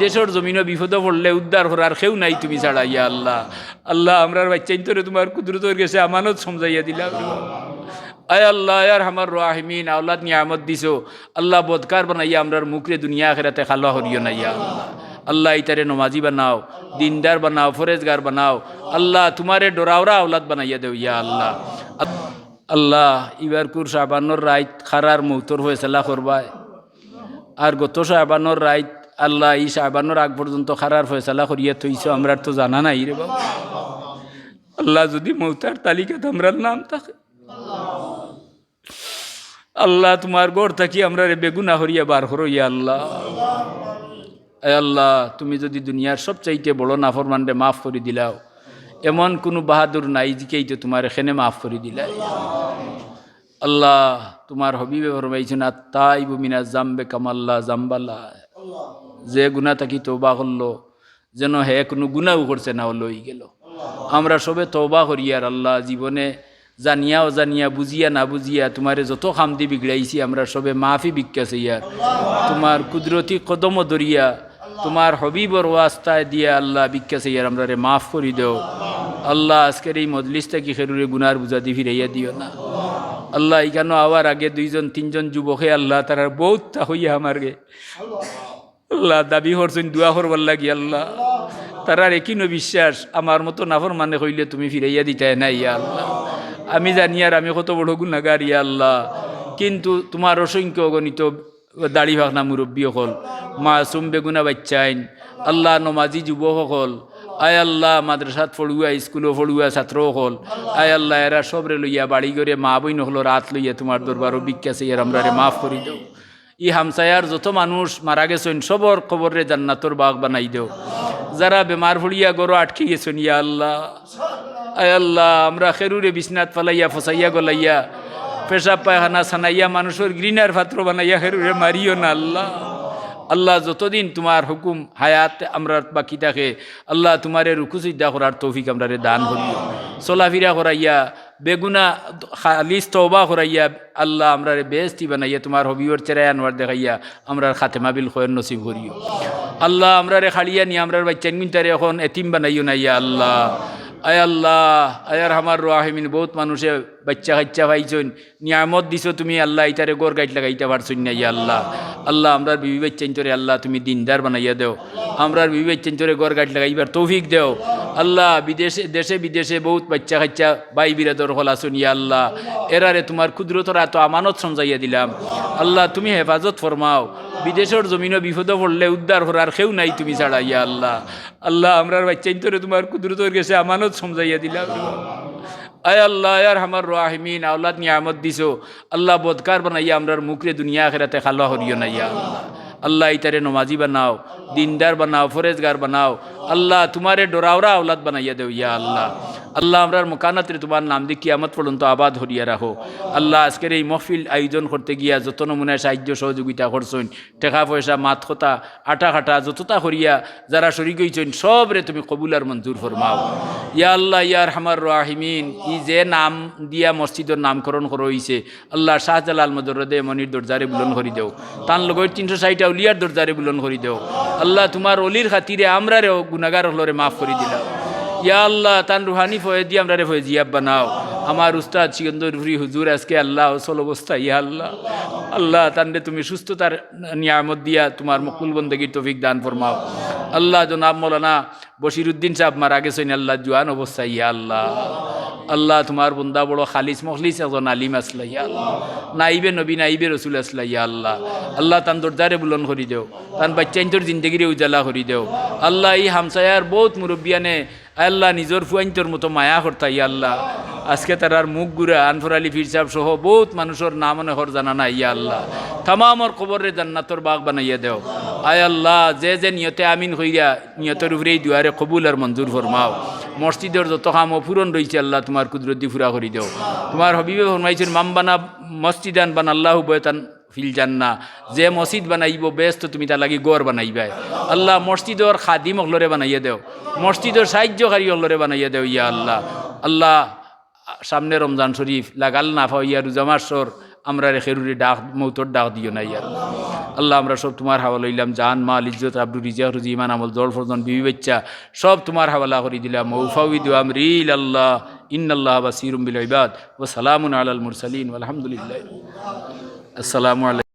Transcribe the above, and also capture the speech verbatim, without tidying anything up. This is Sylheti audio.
দেশর জমিনো বিপদো পড়লে উদ্ধার করার কেউ নাই তুমি ছাড়া, ইয়া আল্লাহ। আল্লাহ, আমরার বাইচ্চাইন্তরে তুমার কুদরতর গেছে আমানত সমজাইয়া দিলাও। আয় আল্লাহ, আয় আরহামার রাহিমিন, আওলাদ নিয়ামত দিছো। আল্লাহ, বদকার বানাইয়া আমরার মুখরে দুনিয়া আখেরাতে কালা করিও না, ইয়া আল্লাহ। আল্লাহ, ইতারে নমাজি বানাও, দিনদার বানাও, ফরেজগার বানাও। আল্লাহ, তুমারে ডরাওরা আওলাদ বানাইয়া দেও, ইয়া আল্লাহ। আল্লাহ, ইবারকুর শাবানর রাইত কারার মৌতর ফয়সালা করবায়। আর গত শাবানর রাইত, আল্লাহ, ই শাবানর আগ পর্যন্ত কারার ফয়সালা করিয়া থইছো, আমরার তো জানা নাই রে বাবা। আল্লাহ, যুদি মৌতার তালিকাত আমরার নাম থাকে, আল্লাহ, তুমার ঘর থাকি আমরারে বেগুনা করিয়া বার করো, ইয়া আল্লাহ। আয় আল্লাহ, তুমি যুদি দুনিয়ার সবচাইতে বড় নাফরমানরে মাফ করি দিলাও, এমন কুনু বাহাদুর নাই, জিকেই তো তুমারে কেনে মাফ করি দিলাই। আল্লাহ, তুমার হাবিবে ফরমাইছইন, "আত-তাইবু মিনাজ জামবে কামাল্লা জামবালা।" যে গুনা থাকি তওবা করলো, যেন হে কুনু গুনাও করছে না, অলা অইগেলো। আমরা সবে তওবা করিয়ার আল্লাহ, জীবনে জানিয়া অজানিয়া, বুঝিয়া না বুঝিয়া, তুমারে যত কামদি বিগড়াইছি, আমরা সবে মাফি ভিক্ষা চাইয়ার। তুমার কুদরতি কদমো ধরিয়া, তুমার হাবিবর ওয়াস্তায় দিয়া আল্লাহ ভিক্ষা চাইয়ার, আমরারে মাফ করি দেও। আল্লাহ, আজকের এই মজলিস থাকি কেউরে গুনার বুঝাদি ফিরাইয়া দিও না। আল্লাহ, ইখানো আওয়ার আগে দুইজন তিনজন যুবকে আল্লাহ, তারার বউততা কইয়া আমার গে আল্লাহ, দাবি করছইন দোয়া করবার লাগি আল্লাহ। তারার একিনো বিশ্বাস, আমার মতো নাফরমানে কইলে তুমি ফিরাইয়া দিতায় না, ইয়া আল্লাহ। আমি জানিয়ার আমি কত বড় গুনাগার, ইয়া আল্লাহ, কিন্তু তুমার অসংখ্য অগণিত দাড়ি ফাকনা মুরব্বি অকল, মাসুম বেগুনা বাইচ্চাইন, আল্লাহ, নমাজি যুবক অকল, আয় আল্লাহ, মাদ্রাসাত পড়ুয়া, স্কুলো পড়ুয়া ছাত্র অকল, আয় আল্লাহ, এরা সবরে লইয়া বাড়ি ঘরে মা বইন অকলর আত লইয়া তুমার দরবারো ভিক্ষা চাইয়ার, আমরারে মাফ করি দেও। ই হামসায়ার যত মানুষ মারা গেছইন, সবর কবররে জান্নাতর বাগ বানাই দেও। যারা বেমার পড়িয়া ঘরো আটকি গেছইন, ইয়া আল্লাহ, আয় আল্লাহ, আমরা কেউরে বিছনাত ফালাইয়া, ফসাইয়া, গলাইয়া, পেশাব পায়খানা সানাইয়া, মানুষর ঘৃণার পাত্র বানাইয়া কেউরে মারিও না আল্লাহ। আল্লাহ, যতদিন তুমার হুকুম হায়াত আমরার বাকি থাকে, আল্লাহ, তুমারে রুকু সিজদা করার তৌফিক আমরারে দান করিও। চলাফিরা করাইয়া, বেগুনা খালিস তওবা করাইয়া, আল্লাহ, আমরারে বেহেস্তি বানাইয়া, তুমার হাবিবর চেহারা আনোয়ার দেখাইয়া, আমরার খাতেমা বিল খয়ের নসিব করিও। আল্লাহ, আমরারে খাড়িয়া নি, আমরার বাইচ্চাইনগুইনতারে অখন এতিম বানাইও না, ইয়া আল্লাহ। আয় আল্লাহ, আয় আরহামার রাহিমিন, বউত মানুষে বাইচ্চা কাইচ্চা পাইছইন, নিয়ামত দিছো তুমি, আল্লাহ, ইতারে ঘর গাইট লাগাইতা পারছইন না, ইয়া আল্লাহ। আল্লাহ, আমরার বিবি বাইচ্চাইন্তরে, আল্লাহ, তুমি দিনদার বানাইয়া দেও। আমরার বিবি বাইচ্চাইন্তরে ঘর গাইট লাগাইবার তৌফিক দেও। আল্লাহ, বিদেশে, দেশে বিদেশে বউত বাইচ্চা কাইচ্চা ভাই বিরাদর অকল আছইন, ইয়া আল্লাহ। এরারে তুমার কুদরতর আতো আমানত সমজাইয়া দিলাম। আল্লাহ, তুমি হেফাজত ফরমাও। বিদেশর জমিনো বিপদো পড়লে উদ্ধার করার কেউ নাই তুমি ছাড়া, ইয়া আল্লাহ। আল্লাহ, আমরার বাইচ্চাইন্তরে তুমার কুদরতর গেছে আমানত সমজাইয়া দিলাম। আয় আল্লাহ, আয় আরহামার রাহিমিন, আওলাদ নিয়ামত দিছো। আল্লাহ, বদকার বানাইয়া আমরার মুখরে দুনিয়া আখেরাতে কালা করিও না, ইয়া আল্লাহ। আল্লাহ, ইতারে নমাজি বানাও, দিনদার বানাও, ফরেজগার বানাও। আল্লাহ, তুমারে ডরাওরা আওলাদ বানাইয়া দেও, ইয়া আল্লাহ। আল্লাহ, আমরার মকানাতরে তুমার নামদি কিয়ামত পর্যন্ত আবাদ করিয়া রাখো। আল্লাহ, আজকের এই মহফিল আয়োজন করতে গিয়া যত নমুনায় সাহায্য সহযোগিতা করছইন, টেকা পয়সা, মাত কথা, আটা কাটা, যতটা করিয়া যারা শরিক অইছইন, সবরে তুমি কবুল আর মঞ্জুর ফরমাও। ইয়া আল্লাহ, ইয়া আরহামার রাহিমিন, ই যে নাম দিয়া মসজিদর নামকরণ করা অইছে, আল্লাহ, শাহজালাল মজররদে এমনির দরজারে বুলন্দ করি দেও। তান লগর তিনশো ষাইট আউলিয়ার দরজারে বুলন্দ করি দেও। আল্লাহ, তুমার অলির খাতিরে আমরারেও গুনাগার অকলরে মাফ করি দিলাও। ইয়া আল্লাহ, তান রুহানি ফয়েজ দি আমরারে ফয়েজিয়াব বানাও। আমার উস্তাদ সিকন্দরপুরি হুজুর আজকে, আল্লাহ, অচল অবস্থা, ইয়া আল্লাহ। আল্লাহ, তানরে তুমি সুস্থতার নিয়ামত দিয়া তুমার মকবুল বন্দেগীর তৌফিক দান ফরমাও। আল্লাহ, জনাব মৌলানা বশিরউদ্দিন সাব মারা গেছইন, আল্লাহ, জুয়ান অবস্থায়, ইয়া আল্লাহ। আল্লাহ, তুমার বন্দা বড় খালিস মখলিস একজন আলিম আছলা, ইয়া আল্লাহ। নাইবে নবী, নাইবে রসুল আছলা, ইয়া আল্লাহ। আল্লাহ, তান দরজারে বুলন্দ করি দেও, তান বাইচ্চাইন্তর জিন্দেগিরে উজালা করি দেও। আল্লাহ, ই হামসায়ার বউত মুরব্বিয়ানে, আল্লাহ, নিজর ফুয়াইন্তর মতো মায়া করতা, ইয়া আল্লাহ। আজকে তারার মুখ গুরা, আনফর আলী পীর সাব সহ বউত মানুষর নাম অনেকর জানা নাই, ইয়া আল্লাহ। তামামর কবররে জান্নাতর বাগ বানাইয়া দেও। আয় আল্লাহ, যে যে নিয়তে আমিন কইরা, নিয়তর উপরে ই দুয়ারে কবুল আর মঞ্জুর ফরমাও। মসজিদর যত কাম অপূরণ রইছে, আল্লাহ, তুমার কুদরতি পুরা করি দেও। তুমার হাবিবে ফরমাইছইন, "মান বানা মসজিদান বানাল্লাহু বাইতান ফিল জান্নাহ।" যে মসজিদ বানাইবো, বেহেস্তো তুমি তার লাগি ঘর বানাইবায়। আল্লাহ, মসজিদর খাদিম অকলরে বানাইয়া দেও, মসজিদর সাহায্যকারী অকলরে বানাইয়া দেও, ইয়া আল্লাহ। আল্লাহ, সামনে রমজান শরীফ, লাগাল না পাইয়া রোজা মাসর আমরারে কেউরে ডাক, মৌতর ডাক দিও না, ইয়া আল্লাহ। আল্লাহ, আমরা সব তুমার হাওয়ালা অইলাম, জান, মাল, ইজ্জত, আবরু, রিজিক, রুজি, ইমান, আমল, দল, ফরজন, বিবি, বাচ্চা, সব তুমার হাওয়ালা করি দিলাম। ওয়া উফাউইদু আমরি ইলাল্লাহ, ইন্নাল্লাহা বাসীরুম বিল ইবাদ। ওয়া সালামুন আলাল মুরসালিন, ওয়ালহামদুলিল্লাহ। আসসালামু আলাইকুম।